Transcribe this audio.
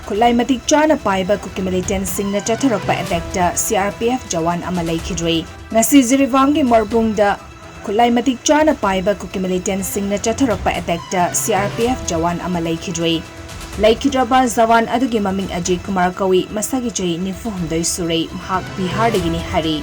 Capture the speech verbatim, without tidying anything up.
ꯈꯨꯠꯂꯥꯏ ꯃꯇꯤꯛ ꯆꯥꯅ ꯄꯥꯏꯕ ꯀꯨꯀꯤ ꯃꯤꯂꯤꯇꯦꯟꯁꯤꯡꯅ ꯆꯠꯊꯔꯛꯄ ꯑꯦꯇꯦꯛꯇ C R P F Jawan ꯑꯃ ꯂꯩꯈꯤꯗ꯭ꯔꯦ꯫ ꯉꯁꯤ ꯖꯤꯔꯤꯕꯥꯝꯒꯤ ꯃꯣꯔꯕꯨꯡꯗ ꯈꯨꯠꯂꯥꯏ ꯃꯇꯤꯛ ꯆꯥꯅ ꯄꯥꯏꯕ ꯀꯨꯀꯤ ꯃꯤꯂꯤꯇꯦꯟꯁꯤꯡꯅ ꯆꯠꯊꯔꯛꯄ ꯑꯦꯇꯦꯛꯇ C R P F Jawan ꯑꯃ ꯂꯩꯈꯤꯗ꯭ꯔꯦ꯫ ꯂꯩꯈꯤꯗ꯭ꯔꯕ ꯖꯋꯥꯟ ꯑꯗꯨꯒꯤ ꯃꯃꯤꯡ ꯑꯖꯤꯠ ꯀꯨꯃꯥꯔ ꯀꯧꯏ꯫ ꯃꯁꯥꯒꯤ ꯆꯍꯤ ꯅꯤꯐꯨ ꯍꯨꯝꯗꯣꯏ ꯁꯨꯔꯦ꯫ ꯃꯍꯥꯛ ꯕꯤꯍꯥꯔꯗꯒꯤꯅꯤ ꯍꯥꯏꯔꯤ꯫